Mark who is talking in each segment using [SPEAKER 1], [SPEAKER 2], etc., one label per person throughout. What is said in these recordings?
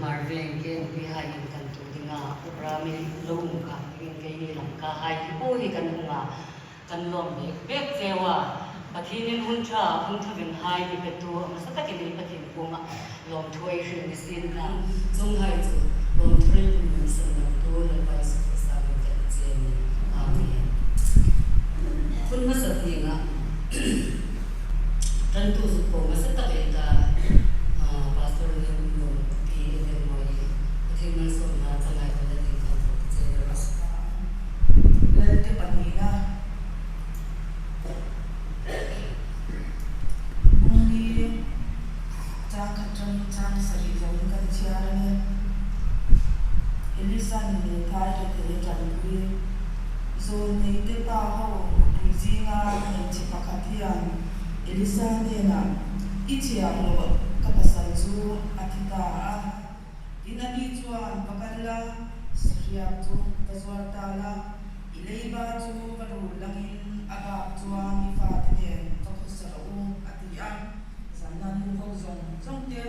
[SPEAKER 1] Hmar veng KMP hai in kan tu ding a, Uprami lo um kha ding in keini Lamka hai hi pawh hi kan hung a, kan lawm bek bek cheu a. Pathin in hun tha, hun tha veng hai mi petu a hmasa takin i Pathin pum a lawmthu ei hrilh ni sin kha chung hai chu lawmthu rilru min sem lo tu Lalpa Jesuh Krista min kan i che ni. Amen. Hun hmasa hninga tantu zuk pawh hmasa tak leh ta Pastor Lim Lung Pi Ellen Mawi Pathian malsawmna changai ka la ding khan thawk che ber a.
[SPEAKER 2] Lalte pahnihna Bungli chang khat tangin chang sarih zoin kan chhiar a ni. Elisan hmeichhai rethei a tanpui. Zawlneite pa ho pui zinga hmeichhe pakhat hian Elisa hnenah, I thiam loh ka pasal chu a thi ta a. Tin a ni chuan, Va kal la, sahriak chu va zuar ta la, i leiba chu va rul langin a bak chuan i fate nen va khawsa rawh u, a ti a. Zanna nu ho zawng zawng te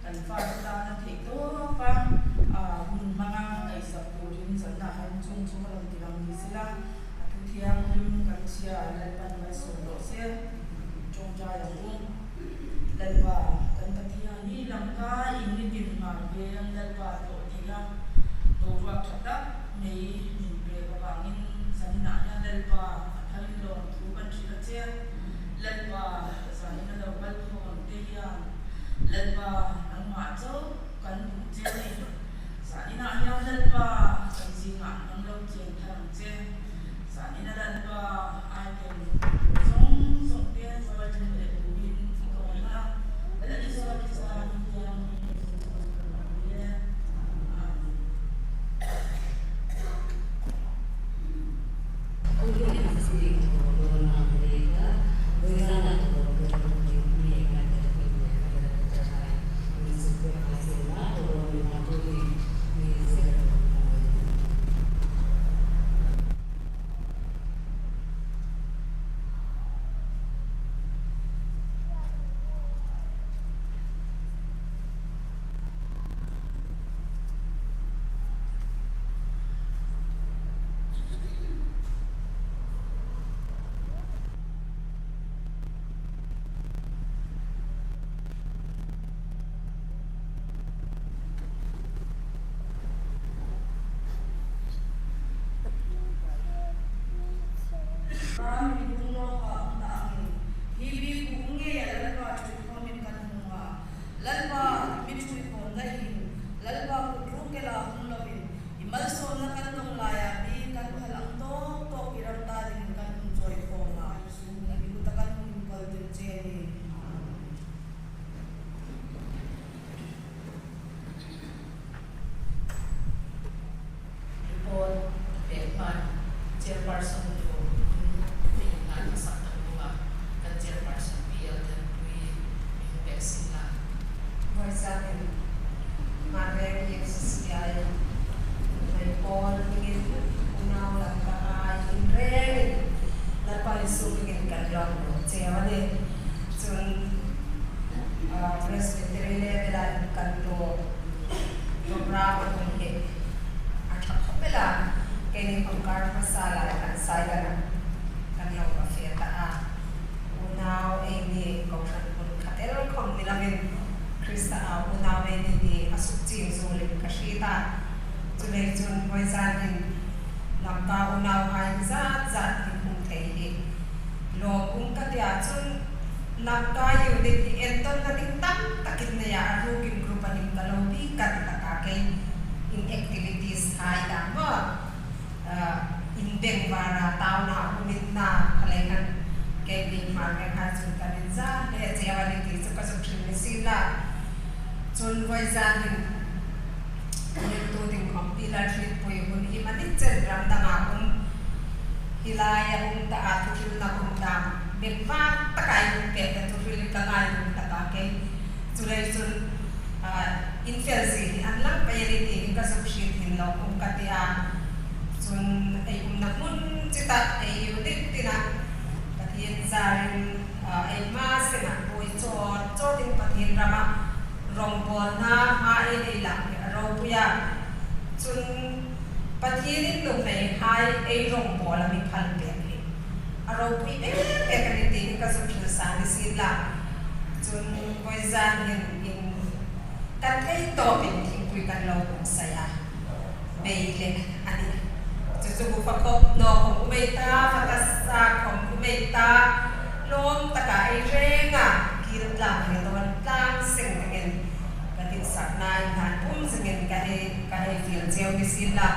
[SPEAKER 2] kan fate tana theih tawp a, hun hmanga ngaihsak turin zanna hian chung chu ka rawn ti lang ni sela, a thu thianghlim kan chhia Lalpan malsawm rawh se, tawngtai ang u. Lalpa, kan Pathian hi Lanka in ni tin hmar veng Lalpa tlawh theih a, boruak tha tak mai min pek avangin zaninah hian Lalpa a tharin lawm thu kan hrilh a che. Lalpa, zanin a lo kal khawm te hian Lalpa nangmah chauh kan duh che a ni. Zaninah hian Lalpa kan zingah nang lo chen thar ang che. Zanin a Lalpa item tur zawng zawng te hruai ṭhen leh turin a ka awm a, Lal Isua Krista hming hian hei chu chu kan lo pui e. Amen. Ram min tung lawk a awm ta angin hi bik uk ngei a Lalpa ṭhuikhawmin kan hmu a. Lalpa mi ṭhuikhawm daihin Lalpa kut rukela hung lovin i malsawmna kan dawng laiah mi kan phal ang tawk tawk i ram ta dingin kan hun chawi khawm a, i kuta kan hun kawl tir che a ni.
[SPEAKER 3] Report pek hman Chairperson tur te in ngai hmasak tak bawk a, kan Chairperson PL Thanpui min pek sin la.
[SPEAKER 4] Vawizatin Marveng EFCCI Hmei Pawl hmingin unau lam ka ngai in rengin Lalpa Jesuh hmingin kan lawm luh cheu a ni. Chun Presbytery level ah in kan tur program a hun hi a tha khawp ela keini hmangkar hmasa lai kan Saidan ah kan lo va fe ta a, unau eini kohhran hmun khat el khawm ni lovin Krista au unau eini ni a suk ching zulin ka hri ta, chulei chun Vawizanin Lamka unau ai zat zat in hung thei hi lawm um ka tia chun Lamka unit hi entawn na ding tam takin nei a, a rukin group a ning ka lo bik kan taka kei in activities ai dah maw in beng vara town ah unit na khalei kan kei bik hmar veng hai chun kan in za hle cheu a ni ti chu ka zuk hrim ni si la chun vawi zan in riltu ding khawm pi la hrit pui hun hi mani chen ram dangah um hilai a um ta a thuhril nak um ta beng var taka in um pek ta thuhril in ka ngai um taka kei chulei chun in fel zi hi an lang pei a ni ti in ka zuk hrit hin lo um ka ti a chun ei um na hmun chi tak ei unit tinah Pathian zarin ei hma senah pui chawt chawt in Pathian ramah rawngbawlna hma ei ei lah hi a ropui a, chun Pathianin nuhmei hai ei rawngbawl a mi phal pek hi a ropui em pek a ni tih hi ka zu thil sa ni sin la, chun Vawizanin in kan thei tawpin thingpui kan lo hung saih a, bei leh a ni. Chu chu bufa khawp naw khawm u mei ta, fatasa khawm u mei ta, lawm taka ei reng a, kil tlang he dawn tlang seng tengin ka dinsak nain hlan pum zingin ka hei ka hei fil cheu ni sin la,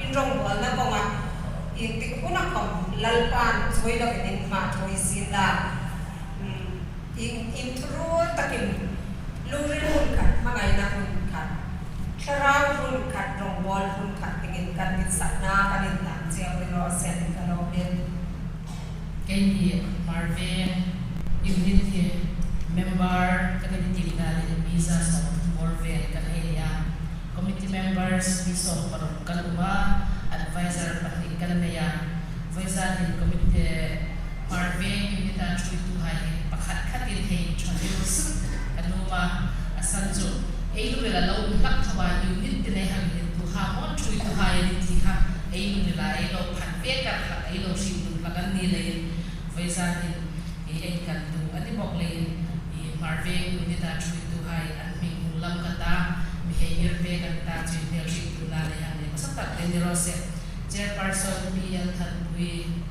[SPEAKER 4] in rawngbawlna kawngah intik hun a khawm Lalpa'n chawi lovin in hmah thawi sin la, in inthurul takin lungril hun khat hmangaihna hun khat, thlarau hun khat rawngbawl hun khat tingin kan insakna kan inhlan chiau ni rawh sen ka lo hmel.
[SPEAKER 3] Keini Marveng unit hi member kan inti danin mi 130 bawr vel kan ei leh a, committee members mi 16 kan awm a, adviser pahnih kan nei a, vawizanin committee Marveng unit a thuitu hai hi pakhat khatin hei introduce kan awm a, a san chu ei lu bela lo um hlak tho a, unit te nei hangin in tu ha mawn thuitu hai an inti kha ei lu bela ei lo phat ve kar hlak ei lo hrim dun hlak an ni leiin vawizanin i en kan duh a ni bawk leiin i Marveng unit a thuitu hai an hming hung lam ka ta mi hei ir ve kan ta chu i hmel hrim tu na lei ang leh hmasa tak le ni rawh se Chairperson PL Thanpui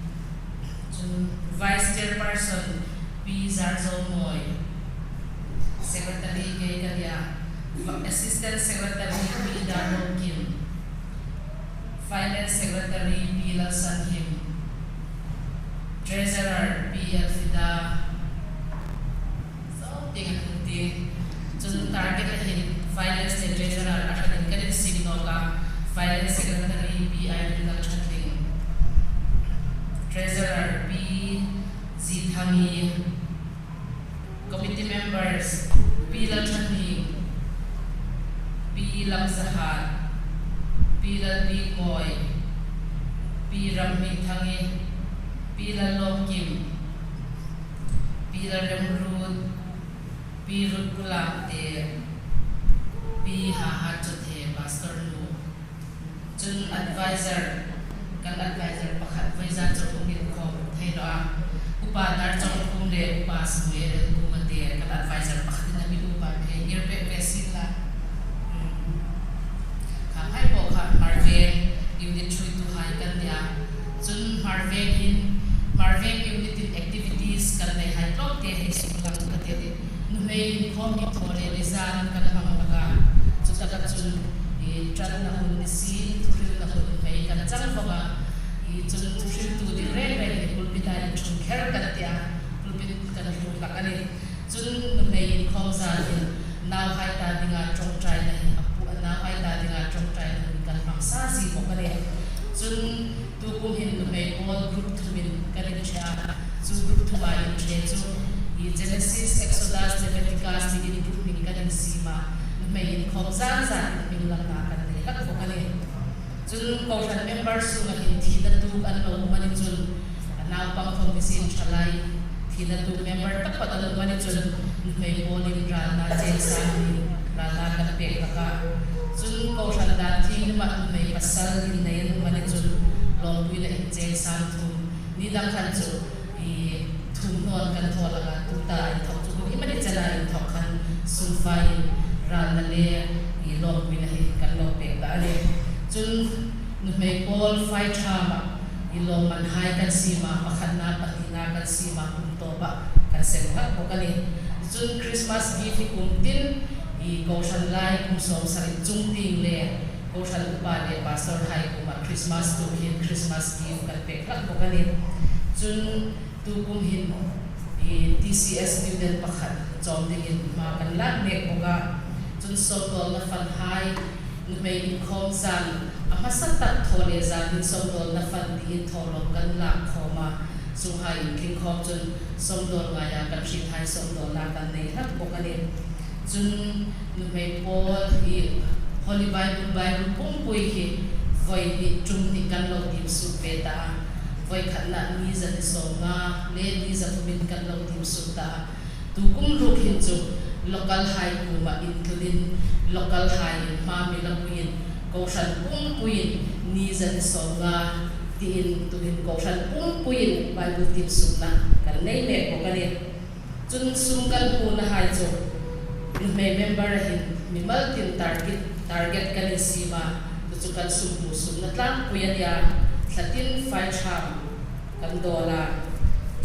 [SPEAKER 3] chun Vice Chairperson Pi Zarzomawi Secretary kei ka nia Assistant Secretary Pi Darlawmkim Finance Secretary Pi Lalsanhim Treasurer Pi Elfida Zo ting an hmu ti. Cun target ah hin Finance le Treasurer a hran in kan in sim nawk a, Finance Secretary Pi Irene Lalthatling, Treasurer Pi Zithangi, Committee members Pi Lalthatning, Pi Lamzahat, Pi Lalbikmawi, Pi Ramhmingthangi, Pi Lallawmkim, Pi Lalremrut, Pi Ruth Kulam te Pi Haha Chawthe Pastor nu. Cun adviser, kan adviser pakhat voizat cu hung in khawm thei lo a upa Dar Cong Khum le upa Samuel Kuma te kan adviser pakhat in a mi upa he ngir pek ve sin la. Kha hmai poh kha Hmarveng unit hruitu hai kan nia. Cun Hmarveng in Hmarveng unit in activities kan nei hai tlawm te hei sunglang ka ti i nuhmei inkhawm hi thaw le nizan kan hmang bak a, cutak ahcun i ṭan na hun ni si, thuhril na hun hmei kan cang bak a, i cun thuhriltu ding rengreng hi pulpit ah in ṭhum kher kan tiah pulpit kan hlu hlak an i cun nuhmei inkhawm zan in nau hai ta dingah ṭawngṭai na hi a pu nau hai ta dingah ṭawngṭai na hun kan hmang sa zi bawk a ni. Cun tukum hin nuhmei pawl group thum in kan in ṭheh a, cu group thum ah in ṭhe cu i Genesis, Exodus, Leviticus ti in group min kan in sim ah nuhmei inkhawm zanzan in hming lamnak kan nei hlak bawk a ni. Cun kawhhran member sungah hin thi na tuk an lo um an i cun naupang thawng ti sin ṭhalai thi na tuk member takpat an um an i cun nuhmei pawl in ralnak censang in ralnak kan pek lakah cun kawhhran dan thing mah nuhmei pasal in nei an um an i cun lawmpui le in cengsang thum ni dang khan cu i thum hnawn kan thaw lakah tuta in thok cu i mani cana in thok khan sumfai in ral na le i lawmpui na hi kan lo pek ta ani. Cun nuhmei pawl fai ṭha ma i lawm man hai kan si ma pakhatnak pahnihnak kan si ma kum tawp ah kan sem hlak bawk ani. Cun Christmas gift hi kum tin i kawhhran lai kum 70 cung ting le kawhhran upa le pastor hai kum ah Christmas tu hin Christmas gift kan pek hlak bawk ani. Cun tukum hin i TCS student pakhat cawm dingin hma kan lak nek bawk a. Cun sawmdawl na fan hai nuhmei inkhawm zan a hmasa tak thaw le zan in sawmdawl na fan tiin thawhlawm kan lak khawm a. Chung hai in tling khawm cun sawmdawl ngai ah kan hrin hai sawmdawl nak kan nei hlak bawk ani. Cun nuhmei pawl hi Holy Bible Bible pumpui hi voi hnih ṭum hnih kan lo tim suk ve ta a. Voi khatnak ni 150 le ni 300 in kan lo tim suk ta a. Tukum ruk hin cu Local High kumah intlunin Local High in hma milapuiin Kohhran pumpuiin ni zan 50 tiin tuhin Kohhran pumpuiin Bible team sumna kan nei mek bawk a ni. Chun sum kan hmuhna hai chu nuhmei member a hin mimal tin target target kan insim a, chu chu kan sum hmuh sumna tlangpui a nia, thla tin fai tham kan dawl a,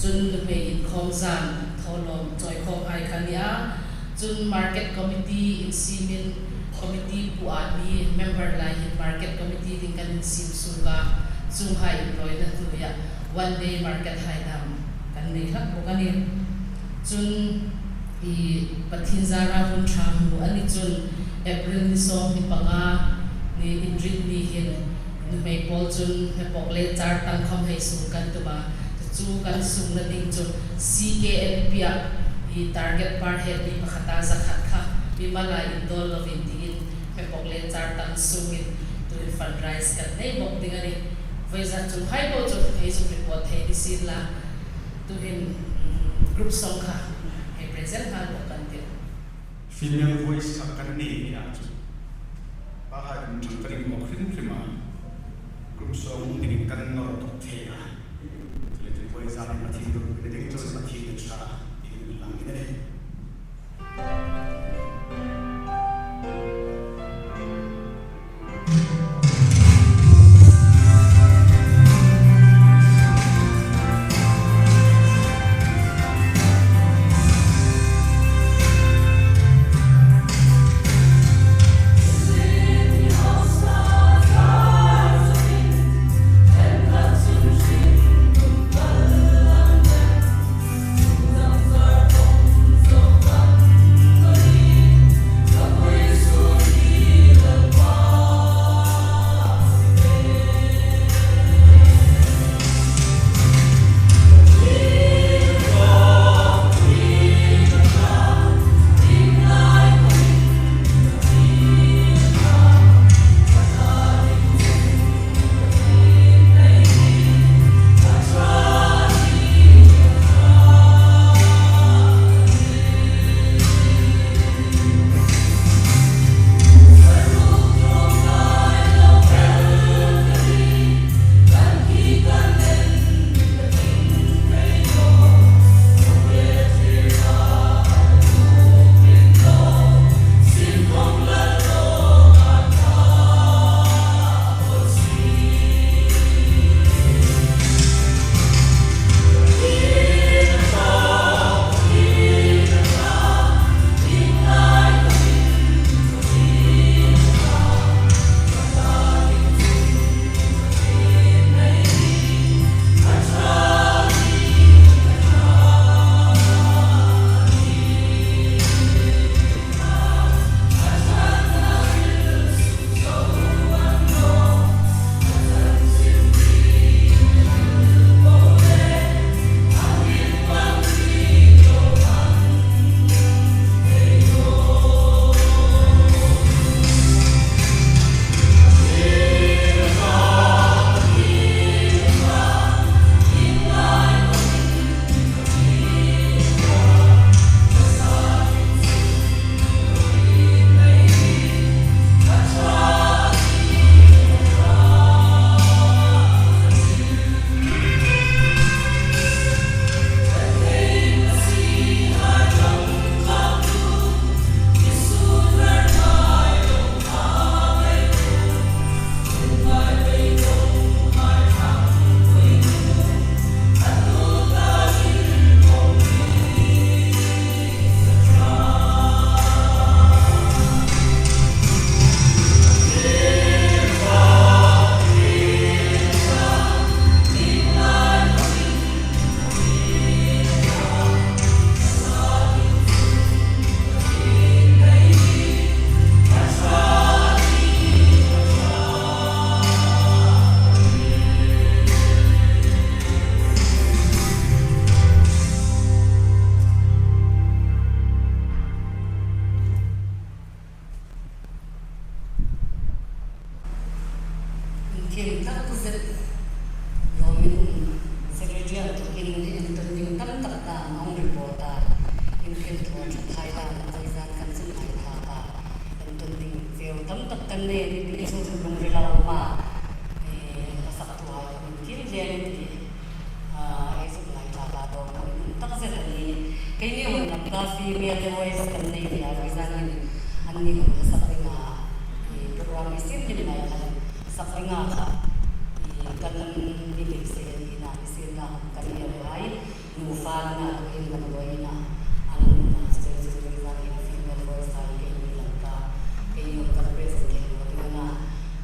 [SPEAKER 3] chun nuhmei inkhawm zan thawhlawm chawikhawm hai kha nia, chun market committee insimin committee pu ah mi member lai hin market committee ding kan insim suk a, chung hai inrawihna hnuiah one day market hai dam. Kan nei hlak bawk a ni. Chun i Pathin zara hun tha hmu a ni chun April ni 25 ni inrin ni hin nuhmei pawl chun hmepawk le char tangkhawm hei sung kan tum a, chu kan sung na ding chu CKN piah i target par head mi pakhat a zakhat kha mimal ah in dawl lovin tiin hmepawk le char tang sung in tuin fundraise kan nei bawk ding a ni. Vawiza chung hai pawh chu hei zuk report thei ni sin la tuhin group song kha hei present nghal bawk kan ti.
[SPEAKER 5] Female voice kha kan nei ni ah chu pa hai kum thang ka ring awk hrim hrim a, group song ding in kan nawr tuk thei a, chule cun vawiza in a thin tuk ni ding cun a thin a tha tiin lang in a ni.
[SPEAKER 1] Thil tak zet lawmin Secretary thawkin entawn ding tam tak dan a awm report a, inkhel thaw tha thai dan a. kan nei a ni tih chu lungril a awm a, hla sak tu ai pawhin thil hle a ni tih ei zuk ngaithla la dawm pawhin awm tak zet a ni. Keini hun lam ta female te voice kan nei ve a, vawizanin an ni hun hla sak ringa program hi sim hlim mai khan sak ringa kha kan ni beisei a ni na ni sim la kan ni a ngai. Nufa ina tuhin damdawi ina an awm a, chutei chu tui zan in female voice ai kei ni lang ta, kei ni awm kan present thei lo ding a na,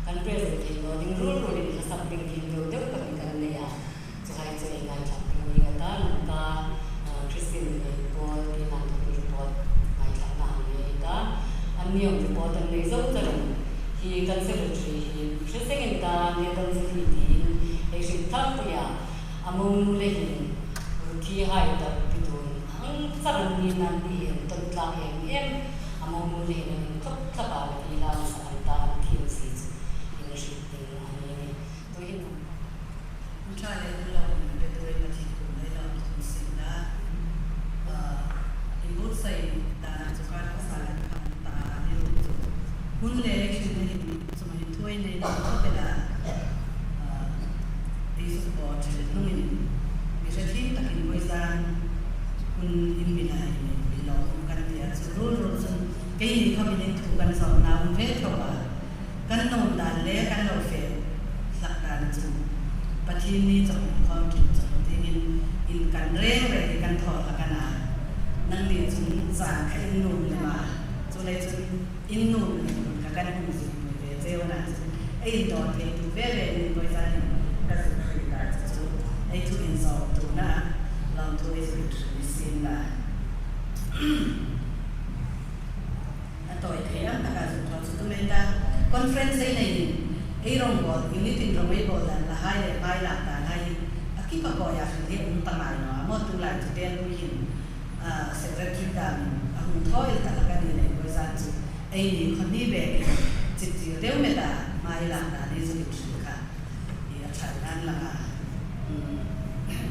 [SPEAKER 1] kan present thei lo ding rul rul in hla sak ding thim deuh deuh pahnih kan nei a, chuhai chu ei ngaithla ding ni ngata lamka Christian ei pawl kei nan thawk in report ngaithla na ang nei ei ta, an ni awm report an nei zo ta reng hi kan secretary hi hre seng in ta nia dam chu hi tiin ei hrim thar pui a. A mawng lehin Ruthi hai tak bidun ang char an ni nan ni hi an tawn tlak em em. A mawng lehin an in tlawp tlap a, mi la hmasa an ta an thim si chu in hrilh ding a ni a ni. Tuihin an ta.
[SPEAKER 6] Tha leh hun lo min pe turin Pathian kum mai lo thung sin la. In buatsaih danah chu kar hmasa an kha an ta a ni lo chu. Hun leh election na hin chumah hin thuai nei lo khawp ila. Ei zuk aw ṭhel hnungin mi hre thim takin vawi zan hun in mi lai nei pui lo awm kan ti a, chu rul rul chun keini khawmin in thu kan zawm na awm ve tho a, kan nawm dan leh kan lo fel hlak dan chu Pathian ni chawhmeh khawm ṭhin chawhmeh dingin in kan reng reng i kan thaw hlak a na, nang nih chun zan kha in num lem a, chu lei chun in num lem kha kan hmu zuk pui ve cheu na chu ei in dawn thei tu ve ve in vawi zan in ka zuk hrih ta chu chu ei thu in zawm tu na lawmthu ei zuk hrih sin la a tawi thei ang taka zuk thaw chu tum ei ta conference ei nei in ei rawngbawl unit in rawng ei bawl dan la hai leh hmai lak dan hai hi a kipa kawi ah hrilh hi a um ta ngai lo a maw tu lai chu tel pui hin Secretary dan in a hung thaw il ta lak a ni nei vawi zan chu ei ni khaw hni bek in chip chil deuh met a hmai lak dan hi zu in hrilh kha i a that nan lang a.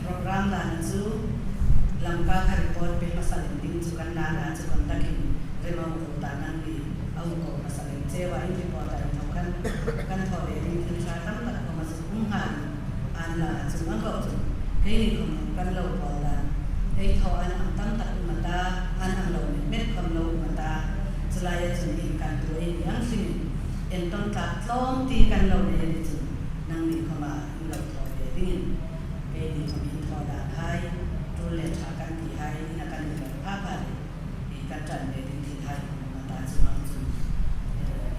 [SPEAKER 6] Program dan chu Lamka kha report pe hmasa lem ding chu kan na na chu conduct in rem a uk ta nan ni a uk ko hmasa lem cheu a in report a in tho khan kan thaw ve ding thil tha tam tak awm a chu um nghal in an la a chung ang ko chu kei ni khawm ang kan lo pawl dan ei thaw an ang tam tak um a ta an ang lo met met khawm lo um a ta chulai a chun in kan tu ei ni ang hlim in entawn tlak tlawm ti kan lo nei a ni chu nang ni khawm a in lo thaw ve ding in kei ni khawm in thaw dan hai tul leh tha kan ti hai in a kan in lo pha pha leh i kan tan ve ding thil hai khawm um a ta chung ang chun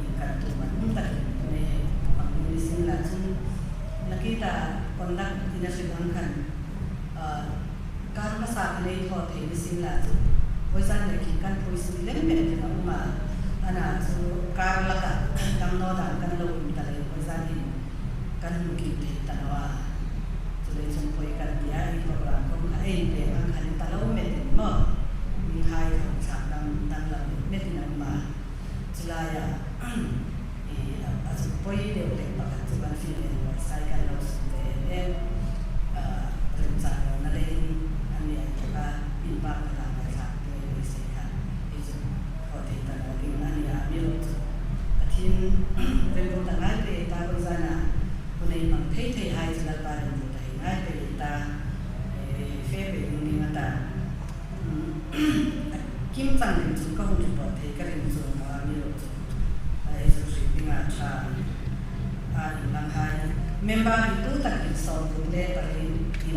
[SPEAKER 6] in kan tum an um tak in nei hei ang ni sin la chun Nakita conduct in a hrilh ang khan kar hmasa khan ei thaw thei ni sin la chu vawisan leh khi kan phui sui lem mek ding a um a, ana chu kar lakah damdaw dan kan lo um ta leh vawisan in kan hmu kim thei ta lo a, chulei chung pawh i kan ti a, i program kawng kha ei pek ang khan i ta lo met in maw min hai kham thlak dang danglam met met in a um a, chulaiah I a zuk pawi deuh leh pakhat chu kan fim en ruai sai kan lo sum ve em em. Remchang lo na leiin a ni an thawk a, in pa ka la ngaithlak pawh i beisei kha i zuk haw thei ta lo ding a nia mi rawh chu Pathin rembu ta ngai pe ta hawi zana hun ei hmang thei thei hai chu Lalpa rembu ta hei ngai pe ta hei fe pe ding ding ata A kim chang ding chu ka hun report thei ka rin chu a mi rawh chu hei chu hrih ding ah tha a in lang hai member hi tu tak in 60 leh pali in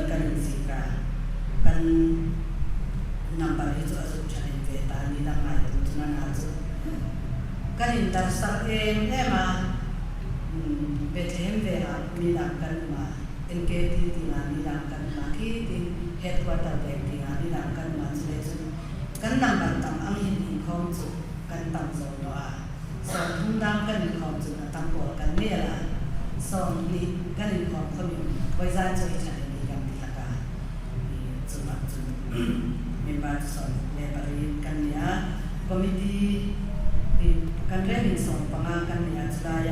[SPEAKER 6] kan in zik a kan number hi chu a zuk tha in ve ta ni dang ngai tu chu na na chu kan in dar sak em em a Bethlehem ve ah mi dang kan um a NKT tingah mi dang kan um a khi tin Headquarter veng tingah mi dang kan um a chulei cun kan number tam ang hin inkhawm cu kan tam zawn lo a 30 dang kan inkhawm cun a tam pawl kan nel a 20 kan inkhawm khom in voizan cu hi ṭha deuh kan ti hlak a cu bak cun member cu 68 kan ni a committee kan rel in 15 kan ni a culai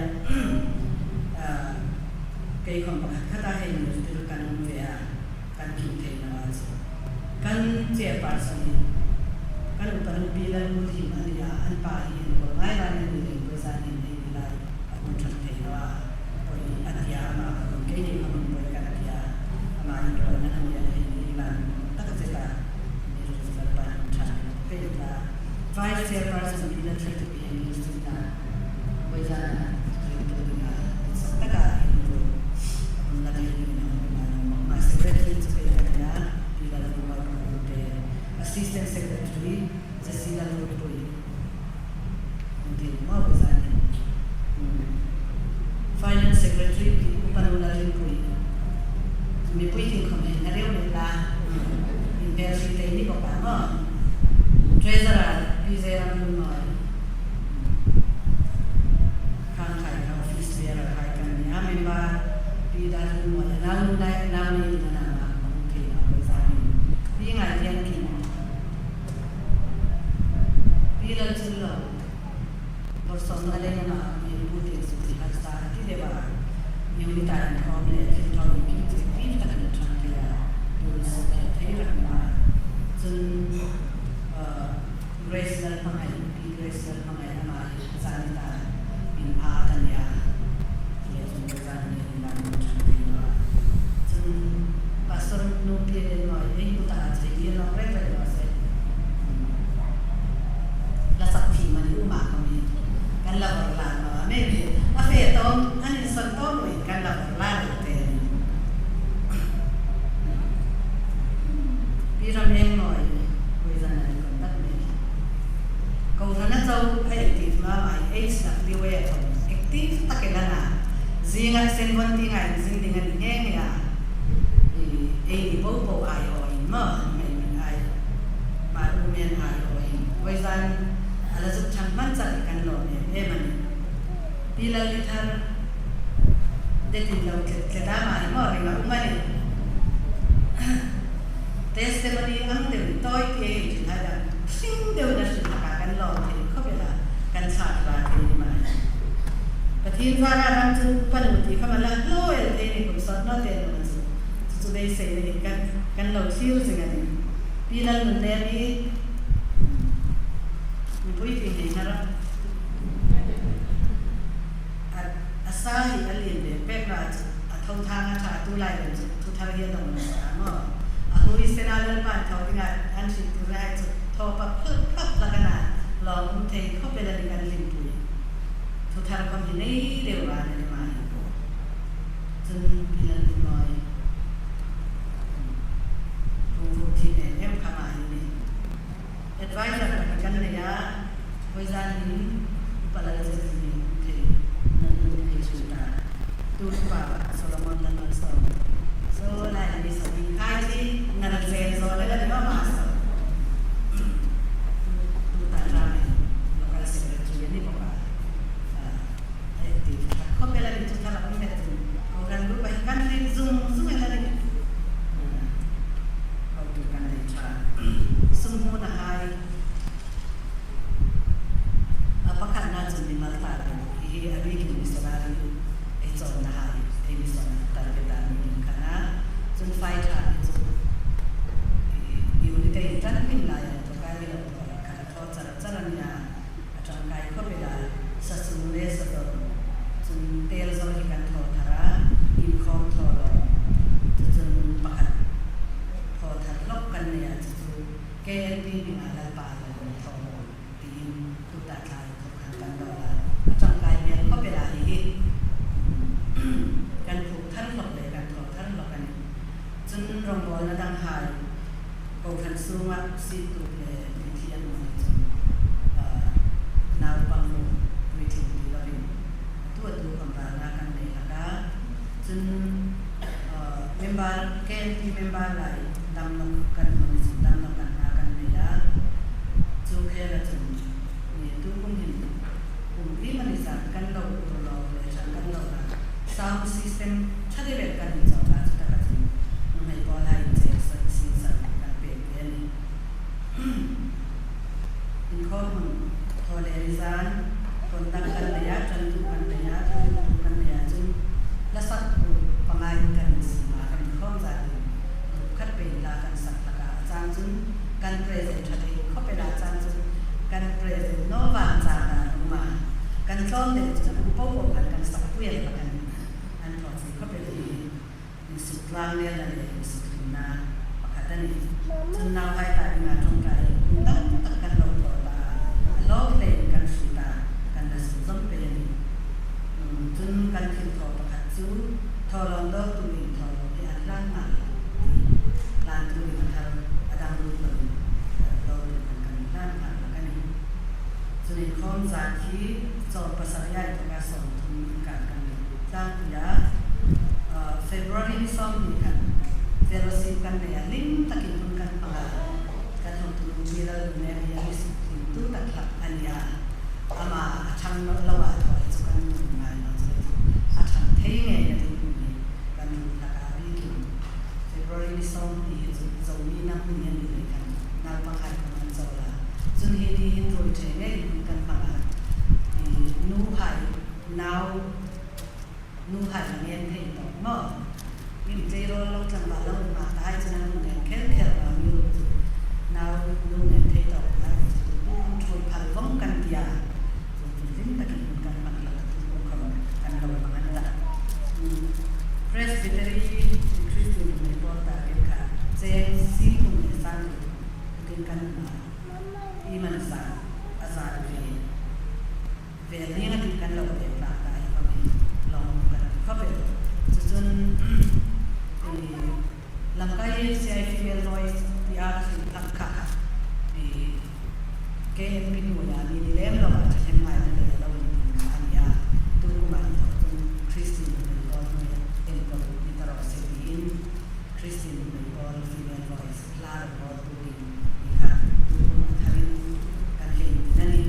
[SPEAKER 6] ah kei khom pakhat khat ah hei nirtil kan um ve a kan kim thei lo ahcun kan chairperson in kan upa nupi Lal Hul Him a ni a, an pa hi an kawl ngai lai nan ni leng puai zan in ei ni lai. Hun that thei lo a pawi a tia amah ka rawn kei ni kha rawn pawi kan tia amah in rawlna a nia hei ni ilan tak zet a mi rilru lalpa hun tha pe ta Vice Chairperson Pi Lalthlathupi hi ni chungta Vawilan ringtu dingah sak taka in ru a hun la thei ding in a awm a lo mah Secretary chu kei ka nia Pi Lalrumal Pute Assistant Secretary Jesse Lalrupui Finance Secretary pi Upa Nula Rinpuii mipui tinkhawm hei na reuh leh la inbel hrih thei ni bawk ah maw Treasurer Pi Zeram Lungnawi Khangkhai kha Office Bearer hai kan ni a member Pi Darlungmawia nau nu nau nei in a nau a hmu thei lo pawisa in Pi Ngaitian Kim Pi Lalchullo, bawrhsawmna lehlamah min pu tir chu ti harsa a ti deuh a, unit ah inkhawm leh thil tho inkim chu fim takin a chhang thei a, tun suh theih thei reng a. Chun Grace Lalhmangaih, Pi Grace Lalhmangaih amah hi Zanita in a ka nia leh chung pawh zan ni in ban min chhang thei lo a. Chun Pastor nu Pi Lenmawii ei kutah a chei dir lo reng reng lo a se. La sak thi man i umah ko mi kan la vor la lo a maybe a fe tawn an in son tawn ui kan la vor la deuh te ni. Pi Ram Eng Mawii Poison an contact me. Kohhrana cho a active ma mai HWA a thawm active tak in a na. Zingah sen vawn ti ngai in zing ding a ni nghe nghe a. I ei ni po po ai aw in maw mei min ai ma u men ai aw in poison a la zuk chang hman chak i kan lawm em em a ni. Pi Lalli Thar det in lo tlet tlet a mah hi maw ring a um a ni. Testimony ang deuh in tawi te hei thin hai dan hring deuh in a hrilh lakah kan lawm thei khawp ila kan chhak ra thei ni mai. Pathian zara ram chu upa nu tih kha mala hlawi el thei ni kum sawt no te nu chu chu chu beisei na in kan kan lo thlir zing a ni. Pi Lalnunnem i mipui tih nei na ram a a sa hi a lian ve pek ra chu a tho thang a tha tu lai lam chu thu thar hi a dawng nasa a maw a hui sena lalpa an tho dingah an hrilh tur lai chu thaw pa phlap phlap hlak a na lawm um thei khawp ela ni kan hlimpui thu thar khawm hi nei deuh ran a ni mah hi chun pi Lalduhnawi phungphuk thin em em kha mah hi ni. Adviser pahnih kan nei a, Vawizan in Upa Lalzazimi thei nan nun thei thin ta. Tu Upa Solomon Lalmalsawm so lai ni so in khai chi nan zen zawn ela ni ma ma so tu ta ram in local secretary ani bawk a active tak khawp ela ni chu thar a awm ve thung ko kan group ah hi kan hlim zung zung ela ni hotu kan nei tha. Sumhmun a hai. A pakhatnak cu mimal ta lo hihi a bik in missionary ei cawn a hai i mission target ah mi ding khan ah cun fai ṭha hi cu unit in ṭan pin lai an ṭangkai lo thaw khat a thaw char char a nia a ṭangkai kho bel ah sasu le sadawt cun tel zong hi kan thaw thar ah inkhawm thaw lo cucun pakhat thaw thar lok kan nei ah cucu KNP ning ah Lalpa lo thaw lo tiin tuta thlai thawk khan kan lo la a ṭangkai hmel kho bel ah hihi kan phuk thar hlok le kan thaw thar hlok ani. Cun rawngbawlna dang hai kokhan sungah sihtuk le mithi an um ahcun naupang nu puitling ti loin atu atu khamralnak kan nei hlak ah cun member KNP member lai damlo kan um i cun damlo kan hna kan nei ah cu khel ahcun ni tu kum hin kum li mani zat kan lo ur lo le chan kan lo la sound system ṭha deuh kan in cawk ah cutak ahcun nuhmei pawl hai in cek sin san kan pek ve ani. Inkhawm hmun thaw le rizan tonnak kan nei ah ṭantu kan nei ah thurintu kan nei ahcun hlasak group panga in kan in sim ah kan inkhawm zat in group khat pe in la kan sak lakah a caan cun kan present ṭha thei khawpel ah caan cun kan present no van caan ah um ah kan tlawm deuh cun um popo khan kan Tlangnelna leh insukthumna pakhat a ni. Chun nau hai ta dingah tawngtai kum tam tak kan lo thawh ta a, a hlawk hlein kan hri ta, kan la sum zawm pei a ni. Chun kan thil thawh pakhat chu thawhlawn dawltu in thawhlawn hi an hlan nghal lo tih hlan turin a thar a dang lut loin dawltu khan kan hlan nghal hlak a ni. Chun inkhawm zat hi sawm pasarih a inthawk a 30 inkar kan nei tlangpui a. February ni 20 khan fellowship kan nei a, hlim takin hun kan hmang a, kan hotu Pi Lalduhnem hi a ni suk tling tu tak hlak a ni a, amah a chhang lo ah thaw hi chu kan nun ngai lo chu chu a chhang thei ngei na ding hun hi kan ru hlak a, bikin February ni 20 hi chu Zomi na hmun hi a ni leh kan naupang hai khawm an chawl a, chun hi ni hin rui the ngei hun kan hmang a, i nu hai nau Nu hai la ngen thei tawh maw? Min tleirawl lo tlangval lo nghah ta ai chuan a nu nen khel khel vang mi ru chu nau nu ngen thei tawh ai chu tu pu hun thul phal vawng kan tia chu chu hlim takin hun kan hmang hlak a tu pu kha kan lo hmang an ta. Presbytery Christian mai pawl ta ken kha cheng sing thum leh sang rih tukin kan hmu a i man zan a zan ve. Vel ning a tih kan lo ve tlak ta hi kawng hi lawng kan ti khawp e. Cucun i Langkai CI Female Voice ti a ka hrin phak kha i KMP hnuai ah mi ni lem lo ah thahnem ngai na lei a lo in tin kha a ni a. Tu kum ah in thawk cun Christine Nuhmei pawl hnuai ah enkawl ni ta rawh seh tiin Christine Nuhmei pawl Female Voice hla ro rawl tu ding ti kha tu kum a thar in kan hei in tin a ni.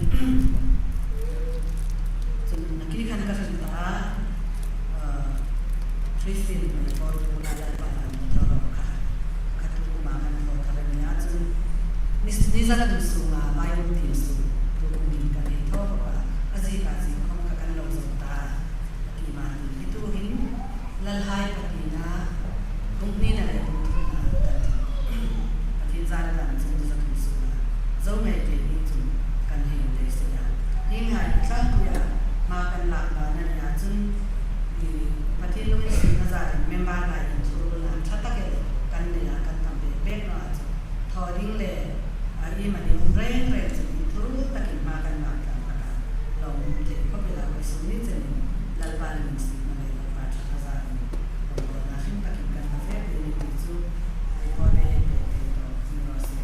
[SPEAKER 6] Cun naki khan ka hrin ta Christine mei pawl tu la lalpa an tho ro kha kha tu kum ah kan tho thar a ni a cun ni za thum sung ah Bible team su tu kum in kan hei tho bawk a a zik ah zing khom kha kan lo zo ta ti ma ni hi tu hin Lalhai pahnihna, Bunghnihna leh Bungthumna kan thawk. Pathian zan dan chung chu zathum suh a, zo ngei thei hi chu kan hei thei se a. Hing hai hi tlangpuia hma kan lak dan a ni a, chun i Pathian lungin suihna zarin member lai in thurulna tha tak e kan nei a, kan tam bek bek no a chu thaw ding leh a i mani awm reng reng chu in thurul takin hma kan lak tlang tak a, lawmawm thei khawp ila Kawisuh ni chenin Lalpa lungin suihna leh Lalpa tha zarin rawngbawlna hlim takin kan la vek dawn i tih chu report a hei pek thei tawh ni rawh se.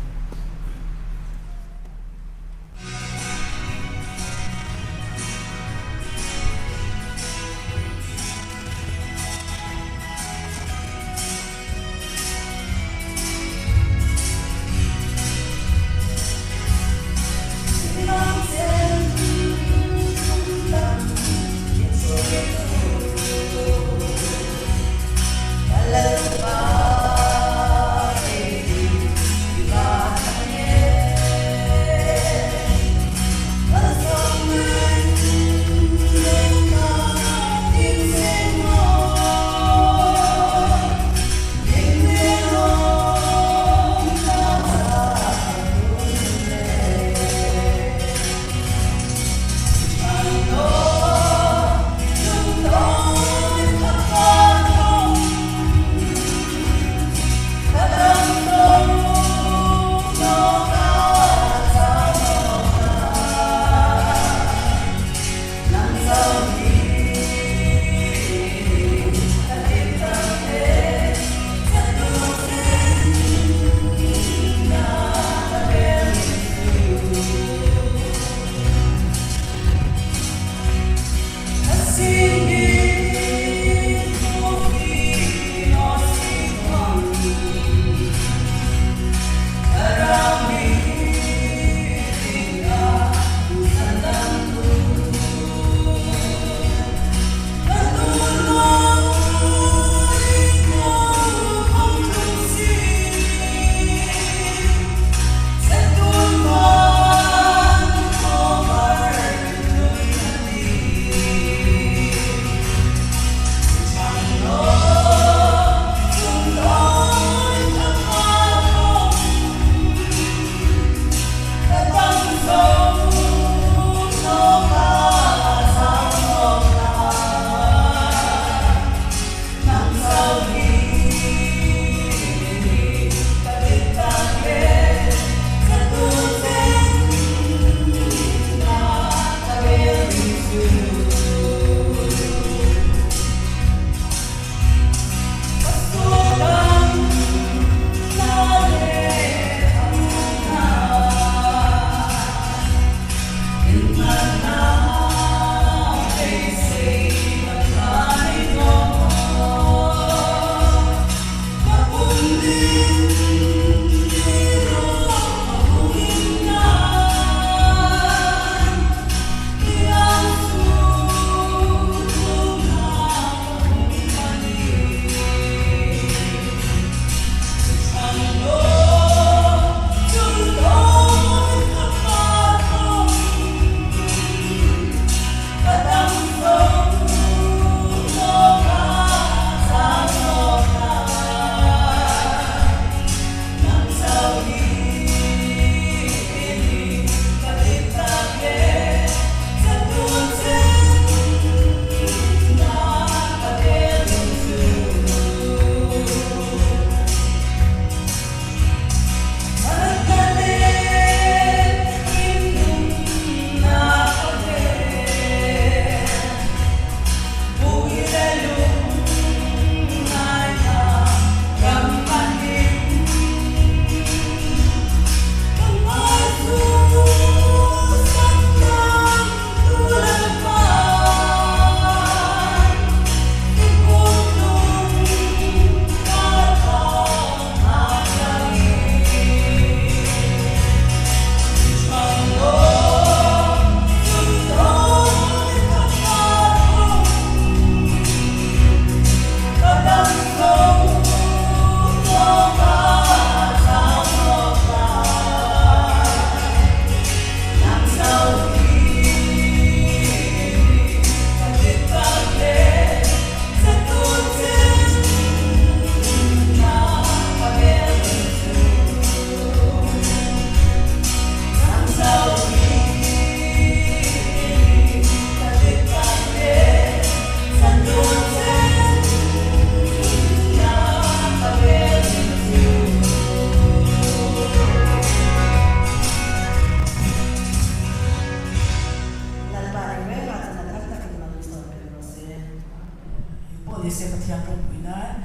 [SPEAKER 2] na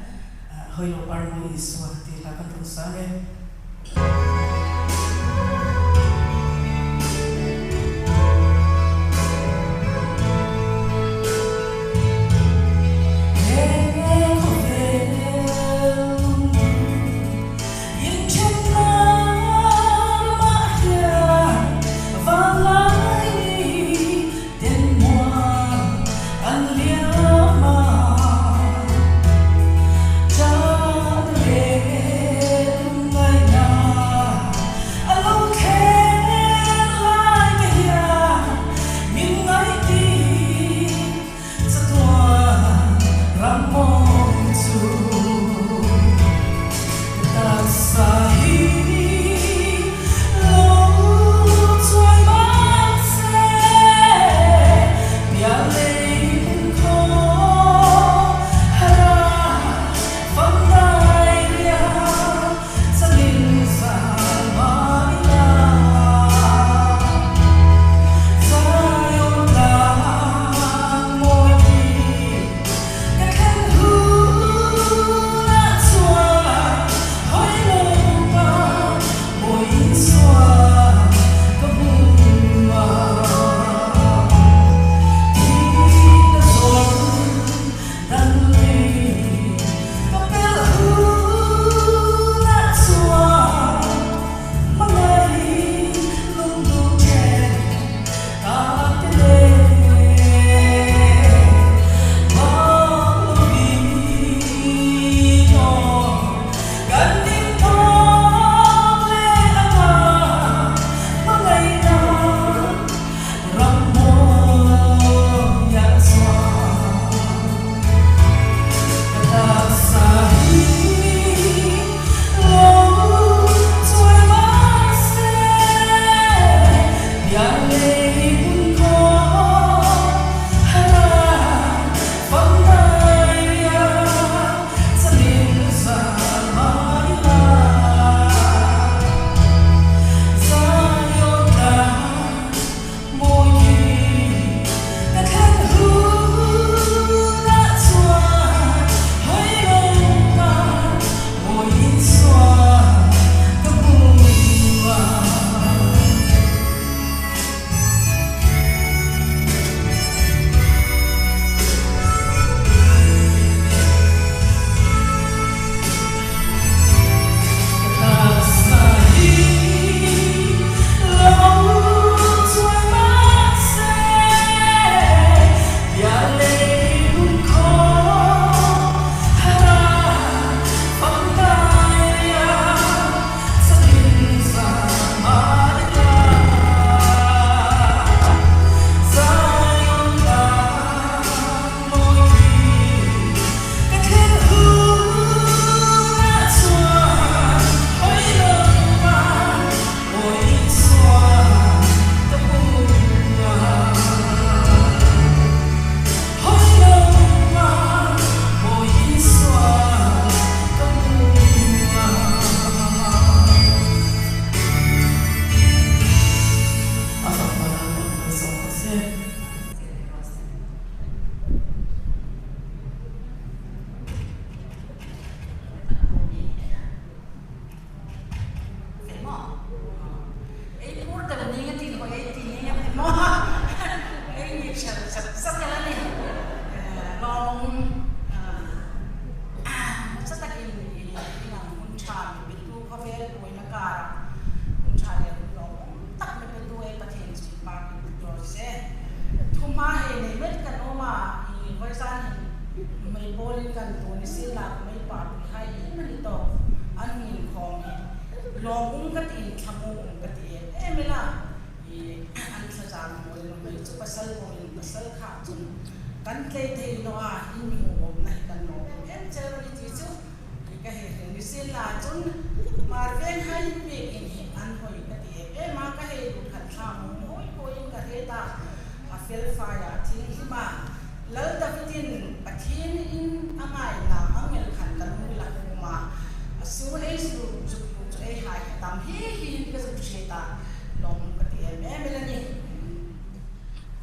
[SPEAKER 2] Hawilo Parmawi Isua tih hla kan rawn sa ang e.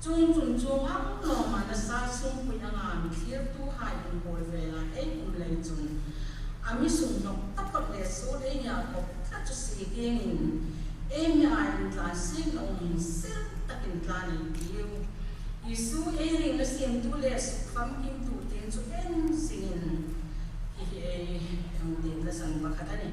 [SPEAKER 3] Chung chung chung ang lawma nasa sum pui anga mi thlir tu hai in bawl vela ei kum lei
[SPEAKER 7] A mi sunghnawk taktak le sul ei ngia kop tlat chu si kengin ei ngia in tlan sing a um sel takin tlan in tiu. Isu ei ring na siamtu le suk famkimtu ten chu en singin hihi ei ang tin la sang pakhat a ni.